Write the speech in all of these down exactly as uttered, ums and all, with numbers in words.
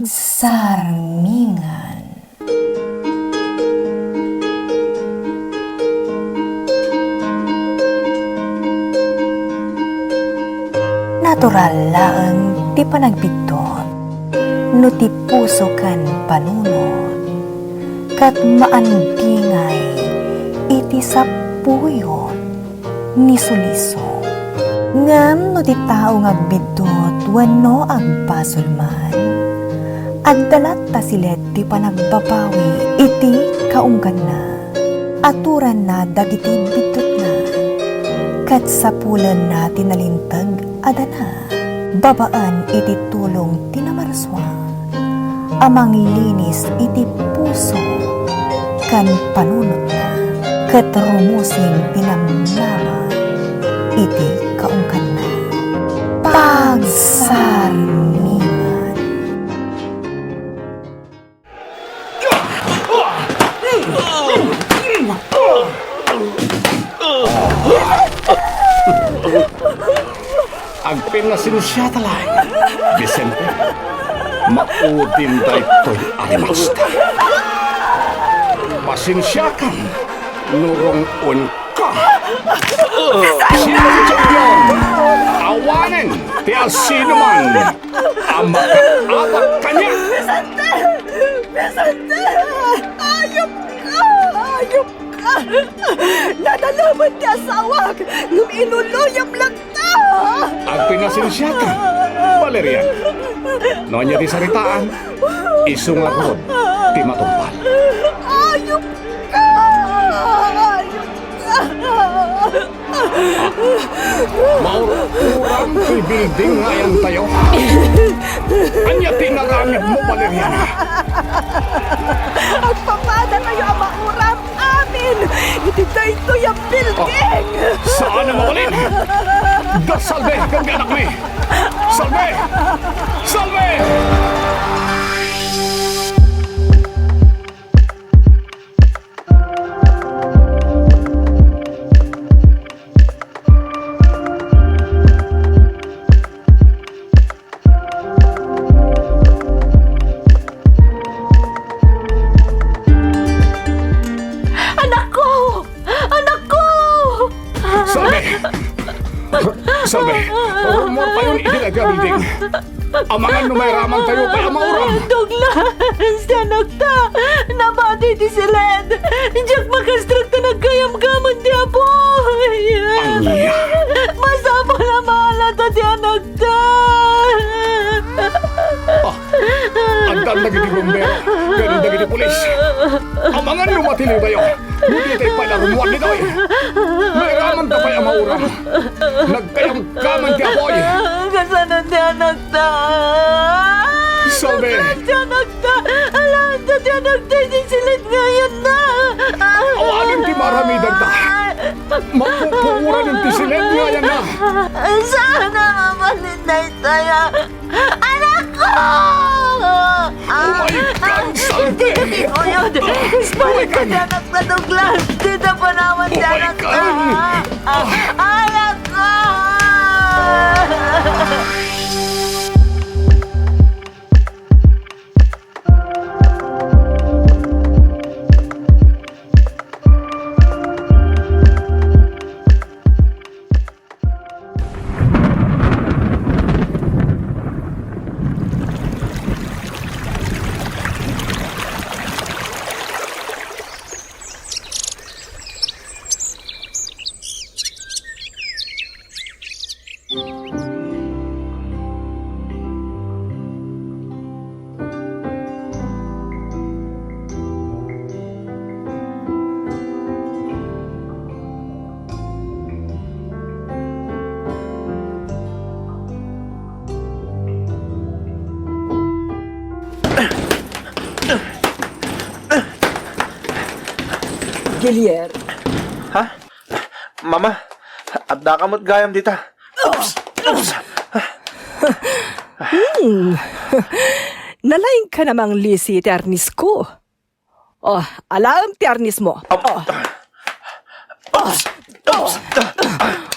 Sarmingan. Natural laeng ti panagbiddut no ti puso ken panunot, ket maandingay iti sapuyot ni suliso. Ngem no ti tao nga agbiddut wenno agbasol man, adda latta silet ti panagbabawi iti kaungganna. Aturanna dagiti biddutna, ket sapulenna ti nalinteg a dana babaen iti tulong ti Namarsua a manglinis iti puso ken panunotna, ket rumusing ti namnama iti kaungganna. Pagsarmingan. Agpinnasensiata laeng, Vicente. Maudin daytoy a rimasta. Pasensiakan no rung-onka. Sino ti champion? Awanen ti asinoman a makaabat kaniak. Vicente! Vicente! Ayupka! Ayupka! Nadalaman ti asawak ngem inuluyam latta! Agpinnasensiaka, Valerian. No ania ti saritaan, isu ngarud ti matungpal. Ayupka! Ayupka! Maur-uram ti building nga ayantayo. Ania ti inaramidmo, Valeriana? Agpapadatayo a mauram amin iti daytoy a building. Ah, saan a mabalin? Da Salve ken ti anakmi. Salve! Salve! Anakko! Anakko! Salve! Salve! Rummuartayon iti dayta a building. Amangan no mairamantayo pay a mauram. Douglas, ti anakta, nabati ti siled. Diak makastrek ta nagkayamkaman ti apuy. Ania? Masapul a maalato ti anakta. Ah, addan dagiti bumbero ken dagiti pulis. Amangan no matiliwtayo. No ditay pay la rummuar ditoy, mairamanta pay a mauram. Nagkayamkaman ti apuy. Kasano ti anakta? Salve! Kasano ti anakta? Alaanta ti anakta iti siled nga ayanna. Awanen ti maaramidanta. Mapupuoran ti siled nga ayanna. Saan a mabalin daytoy a Anakko! Umaykan, Salve! Dita ti uyod! Ispalit ko ti anakta, Douglas! Dita panawan ti anakta! Umaykan! Anakko! Gilier. Ha? Mama, addaka met gayam dita. Oops! Oops! Hmm. Nalaingka a manglisi ti arnisko. Oh, alaem ti arnismo. Op-, Oh. Op-,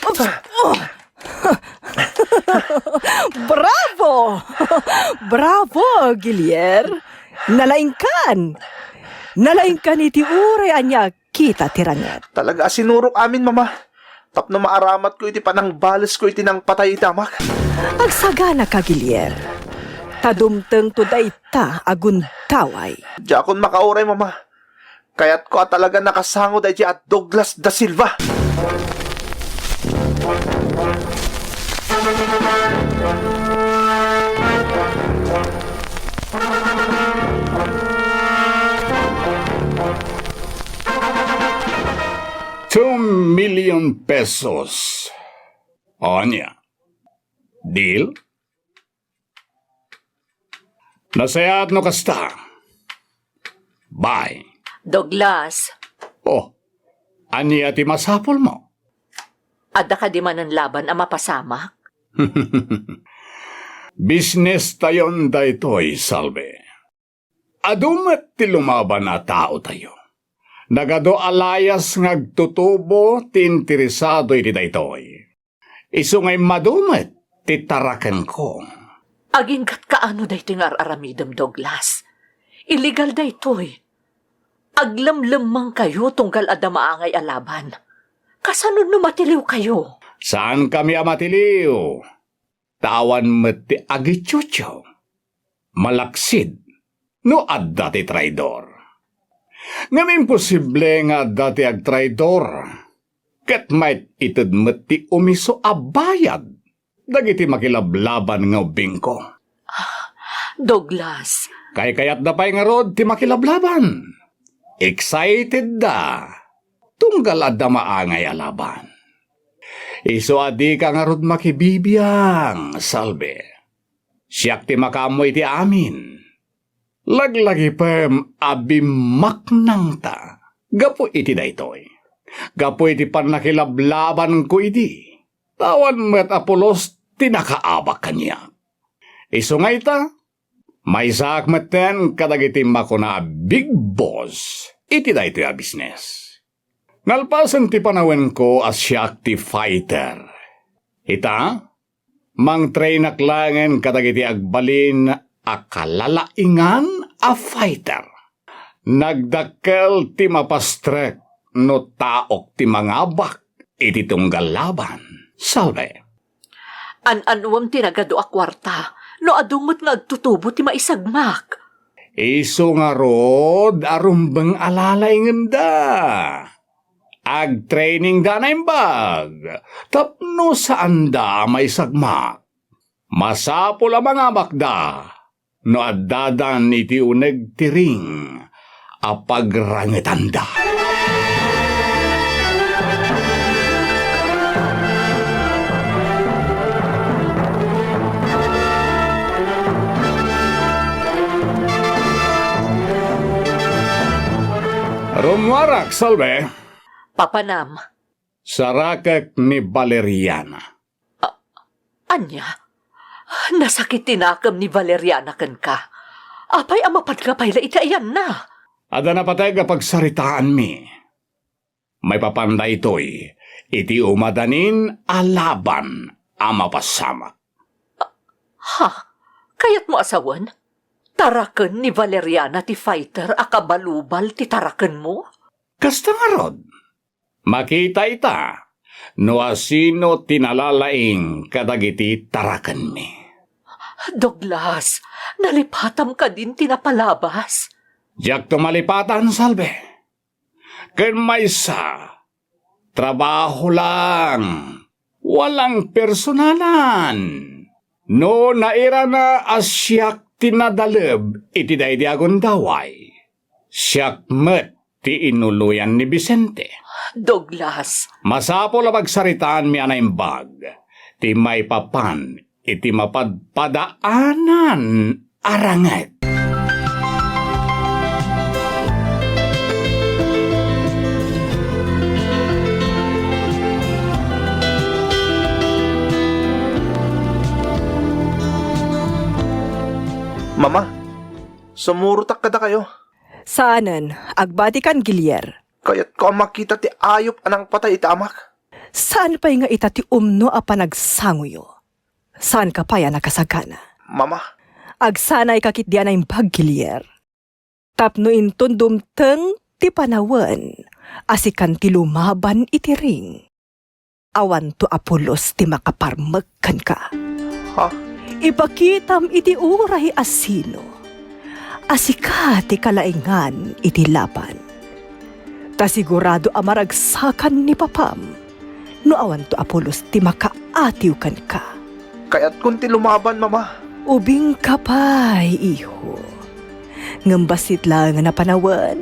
Oops! Oh. Bravo! Bravo, Gilier! Nalaingkan! Nalaingkan iti uray ania kita ti ranget. Talaga a sinurok amin, Mama. Tapno maaramatko iti panangbalesko iti nangpatay iti amak. Agsagana ka, Gilier. Ta dumtengto dayta a gundaway. Diakon makauray, Mama. Kayatko a talaga nakasango daydiay a Douglas da Silva. Two million pesos. Ania? Deal? Nasayaat no kasta. Bye. Douglas. Oh, ania ti masapulmo? Adda kadi manen laban a mapasamak? Business tayon daytoy, Salve. Adu met ti lumaban a taotayo. Nagadu a layas nga agtutubo ti interesado iti daytoy. Isu nga immadu met ti tarakenko. Aginggat kaano daytoy nga ar-aramidem, Douglas? Illegal daytoy. Aglemlemmengkayo tunggal adda maangay a laban. Kasano no matiliwkayo? Saankami a matiliw. Ta awan met ti agitsutsio, malaksid, no adda ti traidor. Ngem imposible nga adda ti agtraidor, ket maited met ti umisu a bayad dagiti makilablaban nga ubbingko. Douglas. Kaykayatda pay ngarud ti makilablaban. Excited da. Tunggal adda maangay a laban. Isu a dika ngarud makibibiang, Salve. Siak ti makaammo iti amin. Laglagipem a bimmaknangta gapu iti daytoy. Gapu iti pannakilablabanko idi. Ta awan met a pulos ti nakaabak kaniak. Isu nga ita, maysaak metten kadagiti makuna a big boss iti daytoy a business. Nalpasen ti panawenko a siak ti fighter. Ita, mangtrainak laengen kadagiti agbalin a kalalaingan a fighter. Nagdakkel ti mapastrek no taok ti mangabak iti tunggal laban. Salve. An-anuem ti nagadu a kuarta no adu met nga agtutubo ti maisagmak? Isu ngarud a rumbeng a lalaingenda. Agtrainingda a naimbag tapno saanda a maisagmak. Masapul a mangabakda no addadan iti uneg ti ring a pagrangetanda. Rummuarak, Salve. Papanam. Sarakek ni Valeriana. A-, ania? Nasakit ti nakem ni Valeriana kenka. Apay a mapadka pay la iti ayanna? Adda napateg a pagsaritaanmi. Maipapan daytoy iti umadanin a laban a mapasamak. Ha? Kayatmo a sawen? Taraken ni Valeriana ti fighter a kabalubal ti tarakenmo? Kasta ngarud. Makita ita no asino ti nalalaing kadagiti tarakenmi. Douglas, nalipatam kadin ti napalabas? Diakto malipatan, Salve. Ken maysa, trabaho lang, walang personalan. No nairana a siak ti nadaleb iti daydi a gundaway, siak met ti inuloyan ni Vicente. Douglas. Masapul a pagsaritaanmi a naimbag ti maipapan iti mapadpadaanan a ranget. Mama, sumurotak kadakayo. Saanen, agbatikan, Gilier. Kayatko a makita ti ayup a nangpatay iti amak. Saan pay nga ita ti umno a panagsangoyo? Saanka pay a nakasagana? Mama. Agsanayka ketdi a naimbag, Guilier. Tapno inton dumteng ti panawen a sikan ti lumaban iti ring, awanto a pulos ti makaparmek kenka. Ha? Ipakitam iti uray a sino a sika ti kalaingan iti laban. Ta sigurado a maragsakan ni papam no awanto a pulos ti makaatiw kenka. Kayatkon ti lumaban, Mama. Ubingka pay, iho. Ngem bassit laeng a panawen,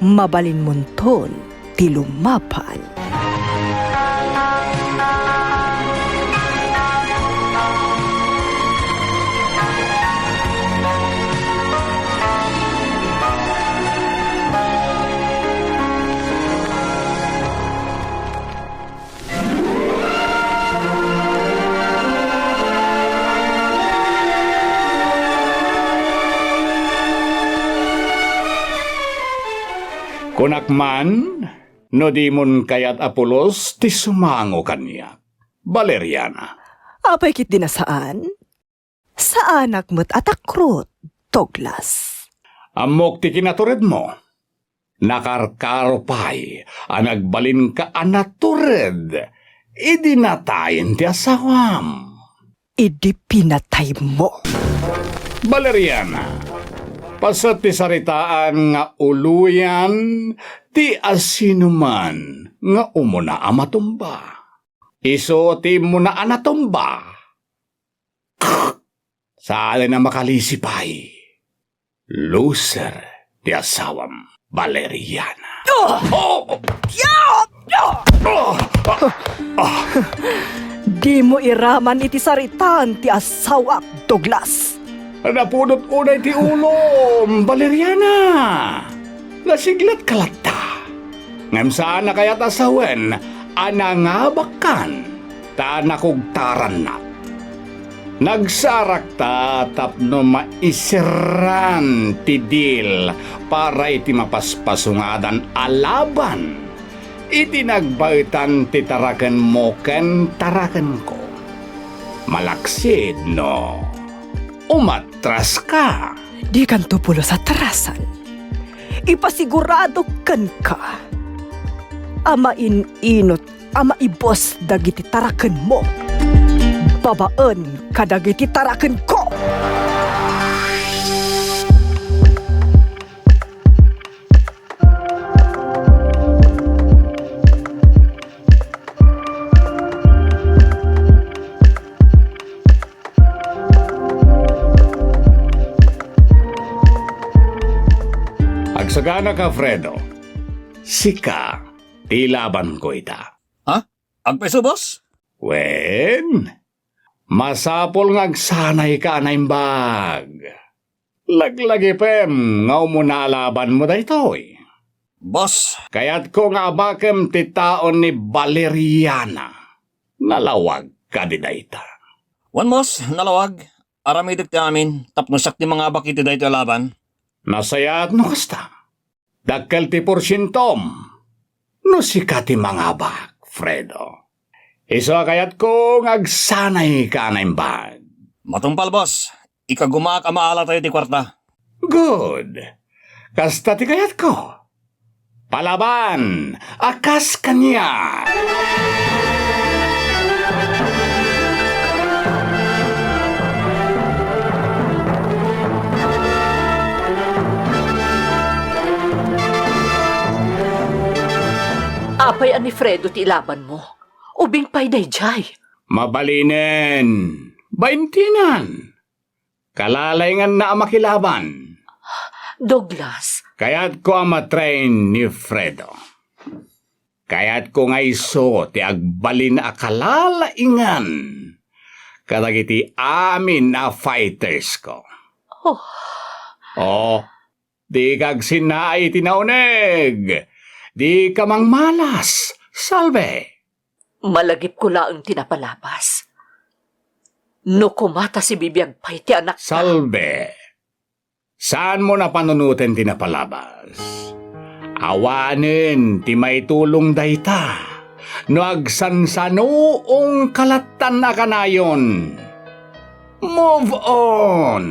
mabalinmonton ti lumaban. Kunak man, no dimon kayat a pulos ti sumango kaniak, Valeriana. Apay ketdin a saan? Saanak met a takrot, Douglas. Ammok ti kinaturedmo. Nakarkaro pay a nagbalinka a natured idi natayen ti asawam. Idi pinataymo. Valeriana, paset ti saritaan nga uloyan ti asinoman nga umuna a matumba. Isu ti immuna a natumba. Saanen a makalisi pay. Loser ti asawam, Valeriana. Ah! Oh! Ah! Ah! Ah! Dimo iraman iti saritaan ti asawak, Douglas. Napudot unay ti ulom, Valeriana. Nasiglatka latta. Ngem saan a kayat a sawen a nangabakkan ta nakugtarannak. Nagsarakta tapno maiseran ti deal para iti mapaspasungadan a laban iti nagbaetan ti tarakenmo ken tarakenko. Malaksid no umatraska. Dikanto pulos a atrasan. Ipasigurado kenka a main-inot a maibus dagiti tarakenmo babaen kadagiti tarakenko. Agsaganaka, Fredo. Sika ti ilabanko ita. Ha? Agpayso, boss? Wen, masapul nga agsanayka a naimbag. Laglagipem nga umuna a labanmo daytoy. Boss. Kayatko nga abakem ti taon ni Valeriana. Nalawag kadi dayta? Wen, boss, nalawag. Aramidek ti amin tapno siak ti mangabak iti daytoy a laban. Nasayaat no kasta. Dakkel ti porsientom no sika ti mangabak, Fredo. Isu a kayatko nga agsanayka a naimbag. Matungpal, boss. Ikagumaak a maalatayo ti kuarta. Good. Kasta ti kayatko. Palaban a kas kaniak. Apay a ni Fredo ti ilabanmo? Ubing pay daydiay. Mabalinen. Baintinan. Kalalainganna a makilaban. Douglas. Kayatko a matrain ni Fredo. Kayatko nga isu ti agbalin a kalalaingan kadagiti amin a fighters ko. Oh. Oh, dika agsinnaay iti nauneg. Dika mangmalas, Salve. Malagipko laeng ti napalabas. No koma ta sibibiag pay ti anakta. Salve. Saanmo a panunoten ti napalabas. Awanen ti maitulong dayta no agsansanuongka lattan a kanayon. Move on!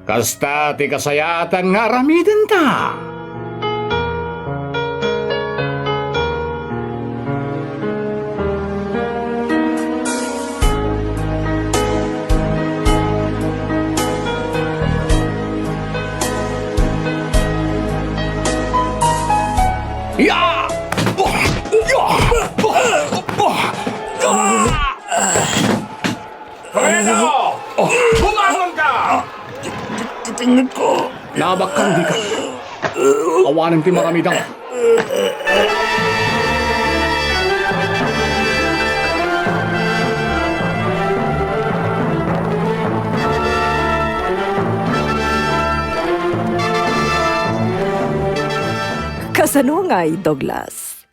Kasta ti kasayaatan nga aramidenta. Ya! Ya! Fredo! Bumangon ka! Ti, ti, ti tinged ko. Naabakkan, dika. Awanen ti maramidam. Kasano ngay, Douglas?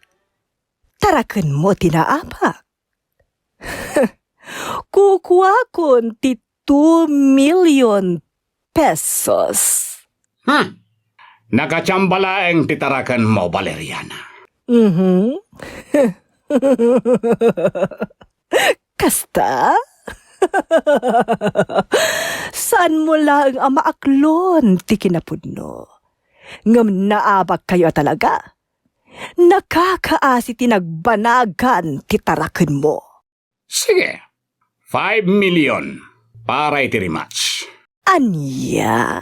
Tarakenmo ti naabak. Kukuakon ti two million pesos. Hmm. Nakatiamba laeng ti tarakenmo, Valeriana. Mhm. Kasta? Saanmo laeng a maaklon ti kinapudno. Ngem naabakkayo a talaga. Nakakaasi ti nagbanagan ti tarakenmo. Sige, five million para iti rematch. Ania?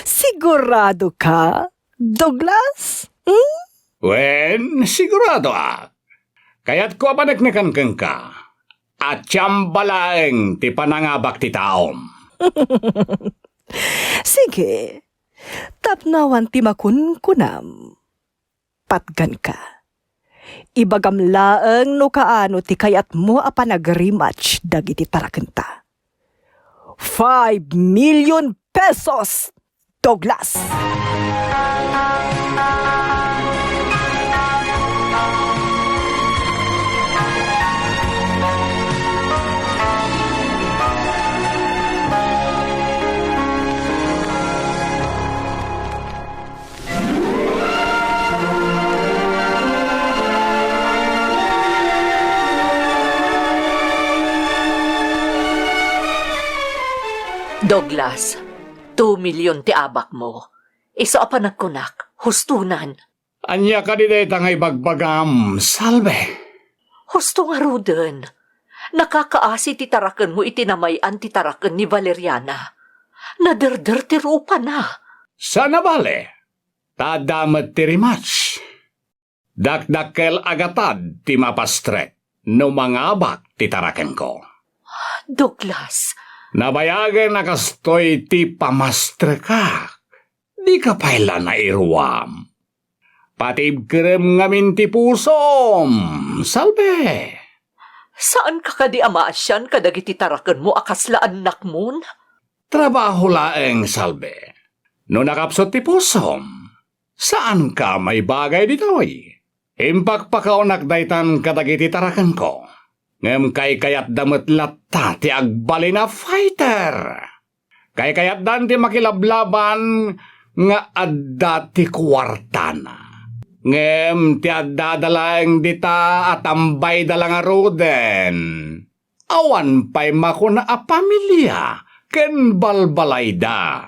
Sigurado ka, Douglas? Hmm? Wen, sigurado ak. Kayatko a paneknekan kenka. Atiamba laeng ti panangabak ti taom. Sige, tapno awan ti makunkunam. Patganka. Ibagam laeng no kaano ti kayatmo a panagrematch dagiti tarakenta. Five million pesos, Douglas! Douglas, two million ti abakmo. Isu a panagkunak, hustonan. Ania kadi dayta nga ibagbagam, Salve? Husto ngaruden. Nakakaasi ti tarakenmo iti namay-an ti taraken ni Valeriana. Naderder ti rupana. Saan a bale? Ta adda met ti rematch. Dakdakkel a gatad ti mapastrek no mangabak ti tarakenko. Douglas. Nabayagen a kastoy ti pamastrekak. Dika pay la nairuam. Pati ibkerem ngamin ti pusom, Salve! Saanka kadi a maasian kadagiti tarakenmo a kasla annakmon? Trabaho laeng, Salve. No nakapsut ti pusom, saanka maibagay ditoy. Impakpakaonak daytan kadagiti tarakenko. Ngem kaykayatda met latta ti agbalin a fighter. Kaykayatdan ti makilablaban nga adda ti kuartana. Ngem ti addada laeng dita a tambayda la ngaruden, awan pay makuna a pamilia ken balbalayda.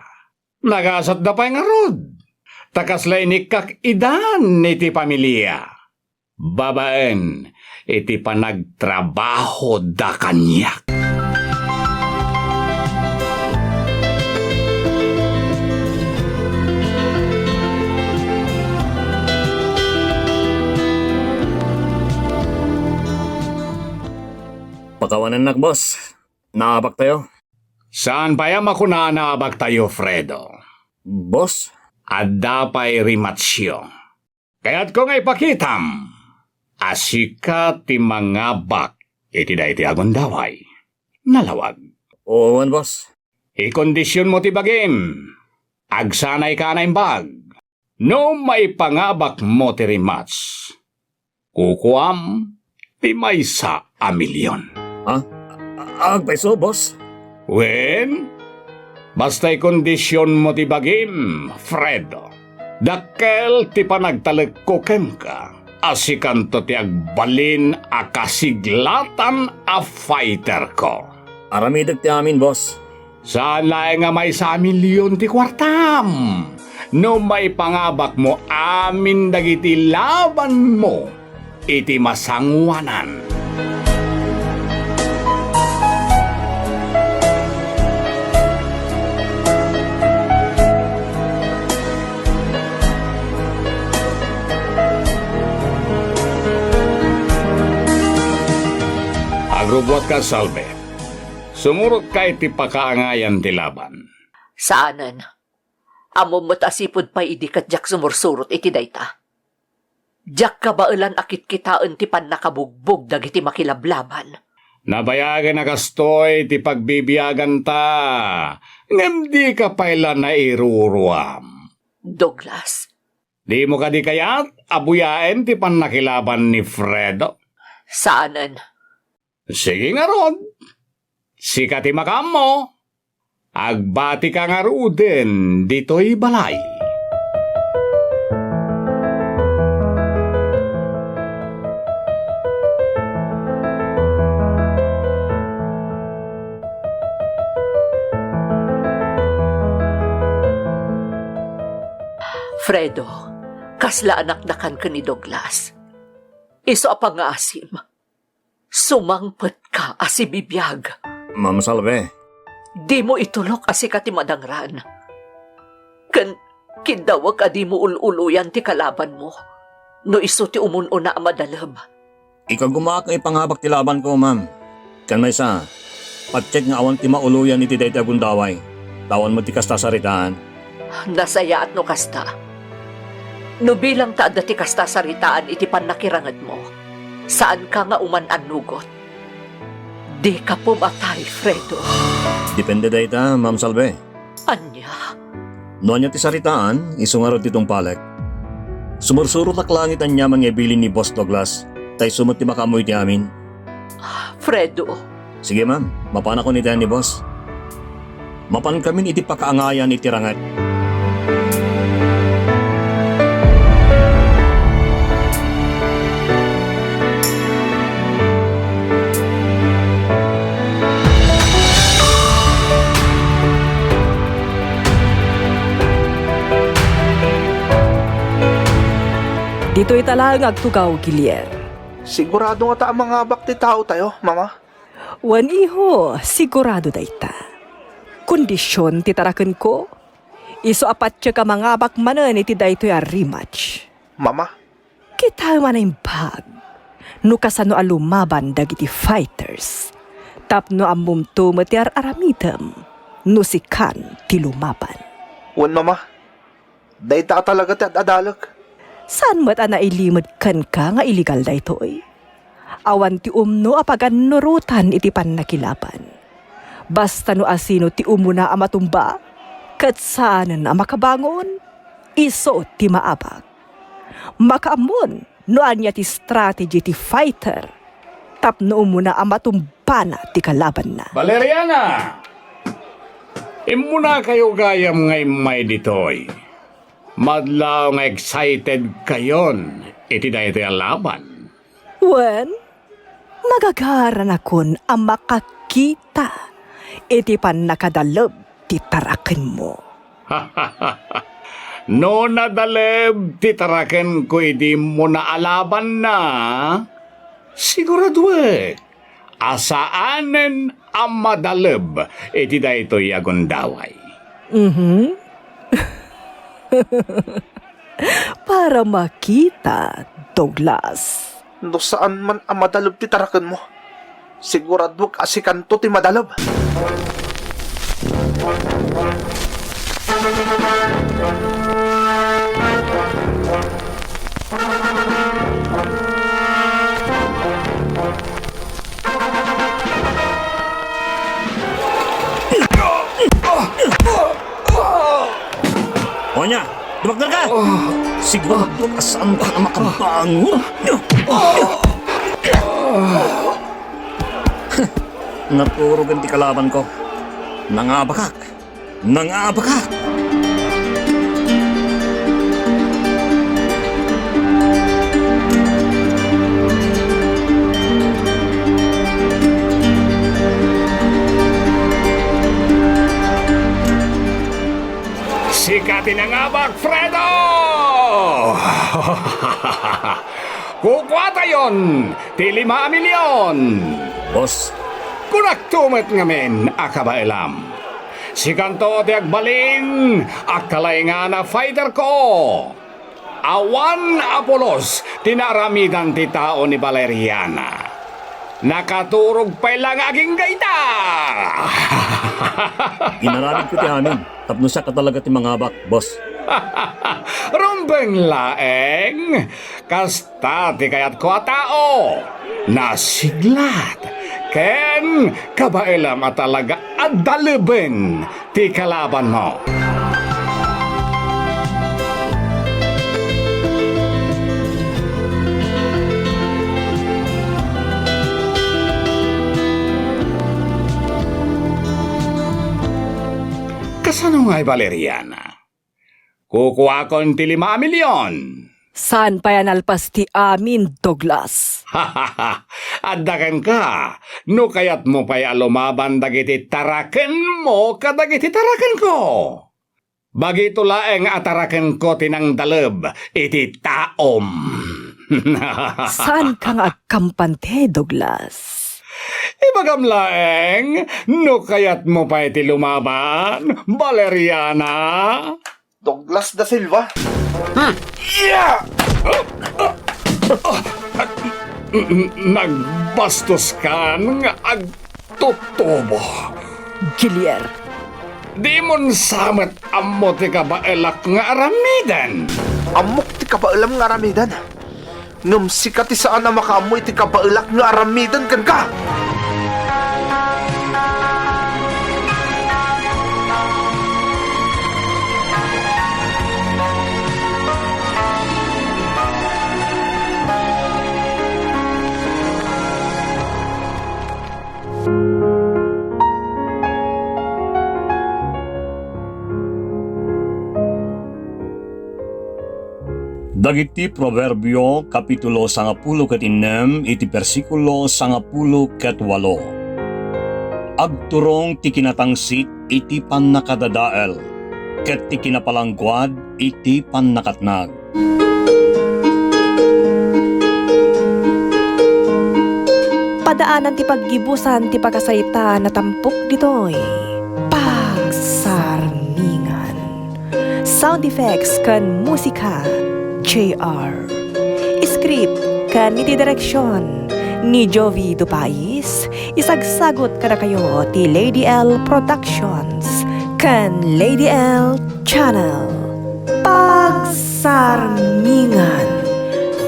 Nagasatda pay ngarud, ta kasla inikkak idan iti pamilia. Babaen iti panagtrabahoda kaniak. Pakawanennak, boss. Naabaktayo. Saan pay a makuna a naabaktayo, Fredo? Boss? Adda pay rematchyo. Kayatko nga ipakitam a sika ti mangabak iti daytoy a gundaway. Nalawag. Wen, boss. Ikondisionmo ti bagim. Agsanayka a naimbag. No maipangabakmo ti rematch, kukuam ti maysa a milion. Ha? A-, agpayso, boss? Wen, basta ikondisionmo ti bagim, Fredo. Dakkel ti panagtalekko kenka. a sikanto ti agbalin a kasiglatan a fighterko. Aramidek ti amin, boss. Saan laeng a maysa a milion ti kuartam no maipangabakmo amin dagiti labanmo iti masangoanan. Agrubbuatka, Salve. Sumurotka iti pakaangayan ti laban. Saanen. Ammom met a sipud pay idi ket diak sumursurot iti dayta. Diak kabaelan a kitkitaen ti pannakabugbog dagiti makilablaban. Nabayagen a kastoy ti pagbibiaganta, ngem dika pay la nairuruam. Douglas. Dimo kadi kayat a buyaen ti pannakilaban ni Fredo? Saanen. Sige ngarud. Sika ti makaammo. Agbatika ngaruden ditoy balay. Fredo, kasla anakdakan ken ni Douglas. Isu a pangngaasim. Sumangpetka a sibibiag. Ma'am Salve. Dimo itulok a sika ti madangran. Ken kiddawek a dimo ul-uloyan ti kalabanmo no isu ti umun-una a madalem. Ikagumaak nga ipangabak ti labanko, ma'am. Ken maysa, patiek nga awan ti mauloyan iti daytoy a gundaway. Ta awan met ti kasta a saritaan. Nasayaat no kasta. No bilang ta adda ti kasta a saritaan iti pannakirangedmo, saanka nga uman-annugot. Dika pumatay, Fredo. Depende dayta, Ma'am Salve. Ania? No ania ti saritaan, isu ngarud ti tungpalek. Sumursurotak laeng iti aniaman nga ibilin ni Boss Douglas, ta isu met ti makaammo iti amin. Fredo. Sige, ma'am. Mapanakon iti ni boss. Mapankamin iti pakaangayan iti ranget. Ditoy ta laeng agtugaw, Guillier. Sigurado ngata a mangabak ti taotayo, Mama? Wen, iho, sigurado dayta. Kondision ti tarakenko, isu a patiek a mangabak manen iti daytoy a rematch. Mama? Kitaem a naimbag no kasano a lumaban dagiti fighters tapno ammomto met ti ar-aramidem no sikan ti lumaban. Wen, Mama. Dayta a talaga ti ad-adalek. Saan met a nailimed kenka nga illegal daytoy? Awan ti umno a pagannurotan iti pannakilaban. Basta no asino ti umuna a matumba, ket saanen a makabangon, isu ti maabak. Makaammon no ania ti strategy ti fighter tapno umuna a matumbana ti kalabanna. Valeriana! Immunakayo gayam nga immay ditoy. Madlaw nga excited kayon iti daytoy a laban. Wen, magagaranakon a makakita iti pannakadaleb ti tarakenmo. No nadaleb ti tarakenko idi umuna a labanna, siguraduek a saanen a madaleb iti daytoy a gundaway. Mhm. Para makita, Douglas. No saan man a madaleb ti tarakenmo, siguraduek a sikanto ti madaleb. Onya, dumakder ka! Sigurado ka saan ka na makabangon? Naturogen ti kalaban ko. Nangabakak! Nangabakak! Ti nangabak, Fredo! Kukuatayon ti lima a milyon! Boss. Kunakto met ngamin a kabaelam. Sikanto ti agbalin a kalaingan a fighter ko. Awan a pulos ti naaramidan ti tao ni Valeriana. Nakaturog pay la nga agingga ita! Inaramid ko ti amin, tapno siak a talaga ti mangabak, boss. Rumbeng laeng, kasta ti kayatko a tao. Nasiglat, ken kabaelam a talaga a daleben ti kalabanmo. Kasano ngay, Valeriana? Kukuakon ti lima a milyon. Saan pay a nalpas ti amin, Douglas? Adda kenka, no kayatmo pay a lumaban dagiti tarakenmo kadagiti tarakenko. Bagito laeng a tarakenko ti nangdaleb iti taom. Saanka nga agkampante, Douglas? Ibagam laeng, no kayatmo pay ti lumaban, Valeriana. Douglas da Silva. Hmm. Yeah! N-, n-, nagbastos kan nga agtutubo. Gilier. Dimon sa met ammo ti kabaelak nga aramiden. Ammok ti kabaelam nga aramiden. Ngem sika ti saan a makaammo iti kabaelak nga aramiden kenka. Dagiti Proverbio, kapitulo sangapulo ket innem, iti bersikulo sangapulo ket walo. Agturong ti kinatangsit iti pannakadadael, ket ti kinapalangguad iti pannakatnag. Padaanan ti paggibusan ti pakasaitan a tampok ditoy Pagsarmingan. Sound effects ken musika, J R. Script ken iti direksion ni Jovi Dupais, isagsagut kadakayo ti Lady L Productions ken Lady L Channel. Pagsarmingan.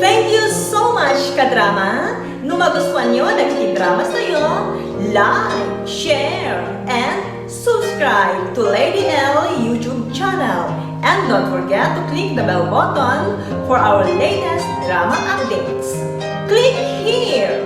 Thank you so much, kadrama! No magustuanyo dagiti dramastayo, like, share, and subscribe to Lady L YouTube channel. And don't forget to click the bell button for our latest drama updates. Click here!